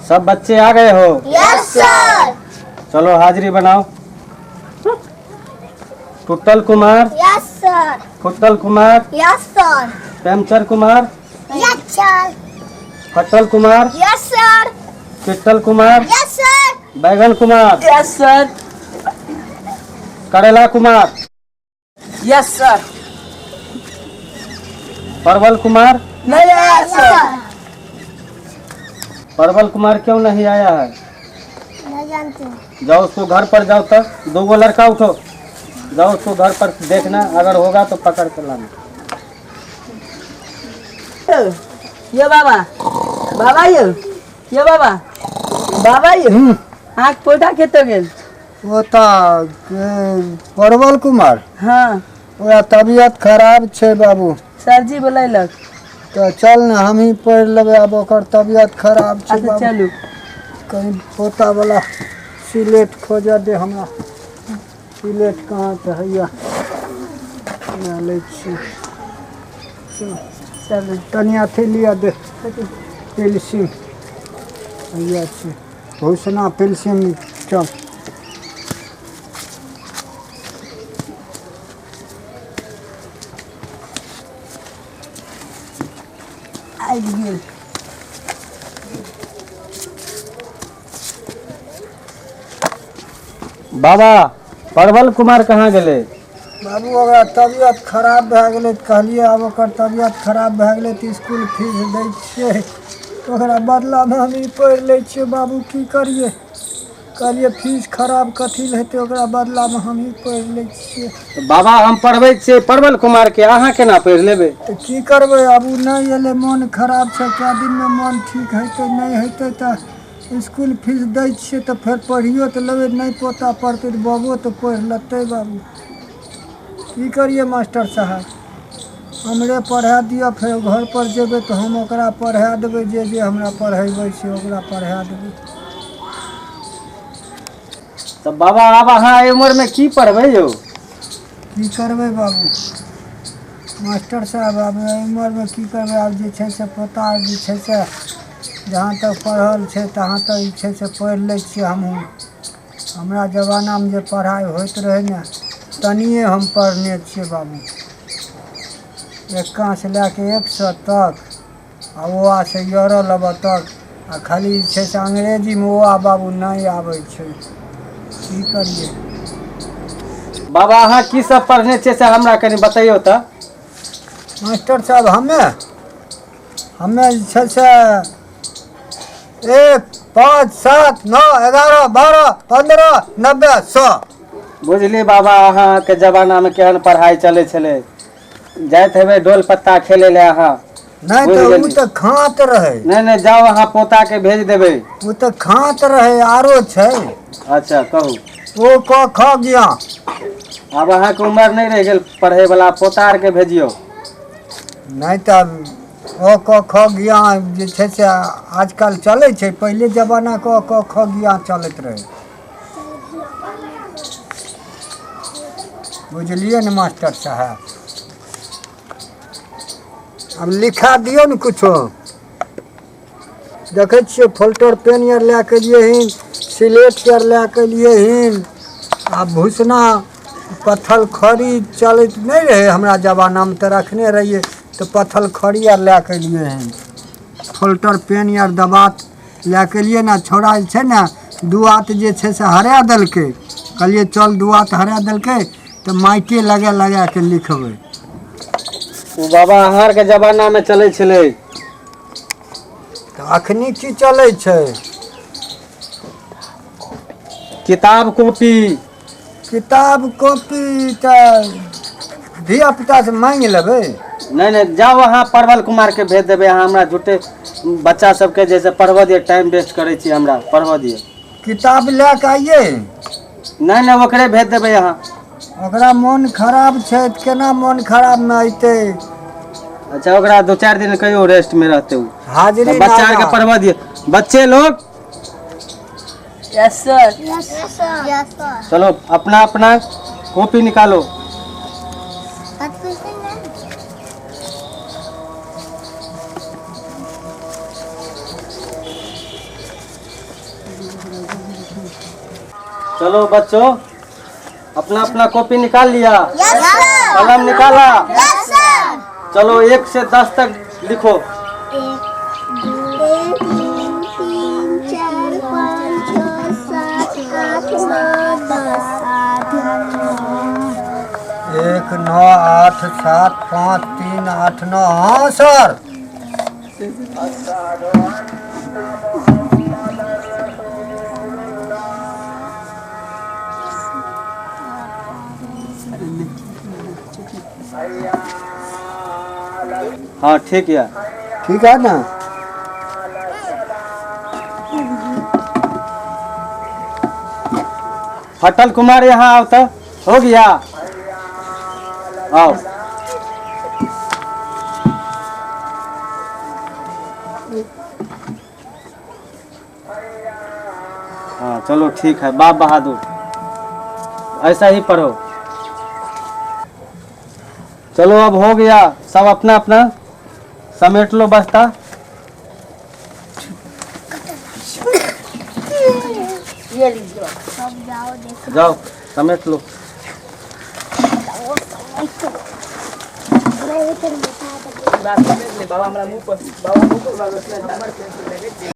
सब बच्चे आ गए हो? Yes sir. चलो हाजिरी बनाओ। Tuttal Kumar. Yes sir. Phuttal Kumar. Yes sir. Pemchar Kumar. Yes sir. Phattal Kumar. Yes sir. Pittal Kumar. Yes sir. Baigan Kumar. Yes sir. Karela Kumar. Yes sir. Parwal Kumar. नहीं आया sir. परवल कुमार क्यों नहीं आया है? नहीं जानते। जाओ उसको घर पर जाओ, तब दो गो लड़का उठो, जाओ उसको घर पर देखना, अगर होगा तो पकड़ के लाना। ये बाबा, बाबा यो, ये बाबा, बाबा यो, अहाँके पोता कतऽ गेल? ओ तऽ परवल कुमार। हाँ। ओकरा तबियत खराब छै बाबू। सरजी बोलैलक। तऽ चल ने, हमही पढ़ि लेबै, आब ओकर तबियत खराब छै। अच्छा बाबू चलू। कहीं पोता वाला सिलेट खोजऽ दे हमरा। सिलेट कहाँ छै? हैया लए लै छियै। चलू। तनि अथी लिअ दे, पेंसिल हैया छै, भूसना पेंसिल। चल आबि गेल। बाबा परवल कुमार कहाँ गेलै? बाबू ओकरा तबियत खराब भए गेलै तऽ कहलियै आब ओकर तबियत खराब भए गेलै तऽ इसकुल फीस दै छियै, ओकरा बदलामे हम ई पढ़ि लै छियै बाबू। की करियै, कहलियै फीस खराब कथी लए हेतै, ओकरा बदलामे हमही पढ़ि लै छियै। तऽ बाबा हम पढ़बै छियै परवल कुमार के, अहाँ केना पढ़ि लेबै? तऽ की करबै, आब ओ नहि एलै, मोन खराब छै, कए दिनमे मोन ठीक हेतै नहि हेतै तऽ इसकुल फीस दै छियै तऽ फेर पढ़ियो तऽ लेबै, नहि पोता पढ़तै तऽ बाबो तऽ पढ़ि लेतै बाबू। की करियै मास्टर साहब, हमरे पढ़ा दिअ, फेर घर पर जेबै तऽ हम ओकरा पढ़ा देबै, जे जे हमरा पढ़ेबै से ओकरा पढ़ा देबै। तऽ बाबा आब अहाँ एहि उमरमे की पढ़बै यौ? की करबै बाबू मास्टर साहब, आब एहि उमरमे की करबै, आब जे छै से पोता जे छै से जहाँ तक पढ़ल छै तहाँ तक जे छै से पढ़ि लै छियै हमहूँ। हमरा जमानामे जे पढ़ाइ होइत रहै ने तनिए हम पढ़ने छियै बाबू, एक्कासँ लए कऽ 100 तक आ ओ आ से यर लब तक, आ खाली जे छै से अंग्रेजीमे ओ आ बाबू नहि आबै छै, की करियै। बाबा अहाँ की सब पढ़ने छियै से हमरा कनि बतैयौ तऽ। मास्टर साहब हमे हमे जे छै से 1 5 7 9 11 12 15 90 100। बुझली बाबा अहाँके जमानामे केहन पढ़ाइ चलै छलै, जाइत हेबै डोल पत्ता खेलै लए अहाँ। नहि बुझि तऽ ओ गेली। तऽ खाँत रहै। नहि नहि जाउ अहाँ पोताके भेज देबै। ओ तऽ खाँत रहै, आरो छै। अच्छा कहू। ओ क ख गिया। आब अहाँके उमर नहि रहि गेल पढ़ै वला, पोता आरके भेजियौ। नहि तऽ अ क ख गिया जे छै से आजकल चलै छै, पहिले जमानाके अ क ख गिया चलैत रहै। बुझलियै ने मास्टर साहेब? आब लिखा दियौ ने किछो। देखै छियै फोल्टर पेन आर लए कऽ एलियै हन, सिलेट आर लए कऽ एलियै हन, आ भूसना पत्थल खड़ी चलैत नहि रहै हमरा जमानामे, तऽ रखने रहियै तऽ पत्थल खड़ी आर लए कऽ एलियै हन, फोल्टर पेन आर दबात लए कऽ एलियै ने। छौड़ा जे छै ने दू हाथ जे छै से हरा देलकै, कहलियै चल दू हाथ हरा देलकै तऽ माइके लगा लगा कऽ लिखबै। ओ बाबा अहाँ आरके जमानामे चलै छलै। तऽ अखनी की चलै छै? किताब कॉपी। किताब कॉपी तऽ धिया पुतासँ माँगि लेबै। नहि नहि जाउ अहाँ परवल कुमारके भेज देबै। अहाँ हमरा झूठे बच्चा सबके जैसे पढ़बऽ दिअ, टाइम वेस्ट करै छी, हमरा पढ़बऽ दिअ। किताब लए कऽ आइए। नहि नहि ओकरे भेज देबै अहाँ। ओकरा मोन खराब छै तऽ केना मोन खराबमे अयतै? अच्छा ओकरा 2-4 दिन कहियो रेस्ट में रहते उ। हाजिरी तऽ बच्चा आरके नागा। पढ़बऽ दिअ। बच्चे लोग। Yes sir. Yes sir. Yes sir. चलो अपना अपना कॉपी निकालो। चलो बच्चों, अपना अपना कॉपी निकाल लिया? Yes sir. कलम निकाला? Yes sir. चलो 1 से 10 तक लिखो। 1 2 3 4 5 6 7 8 9 10। 1 9 8 7 5 3 8 9। हाँ सर। हाँ ठीक है। ठीक है ना? फटल कुमार यहाँ आओ तो हो गया, आओ। हाँ चलो ठीक है, बाप बहादुर, ऐसा ही पढ़ो। चलो अब हो गया, सब अपना अपना समेट लो बस्ता। ये लीजिए। सब जाओ देखो। जाओ समेट लो। बाबा हमरा मुंह पर, बाबा मुंह पर।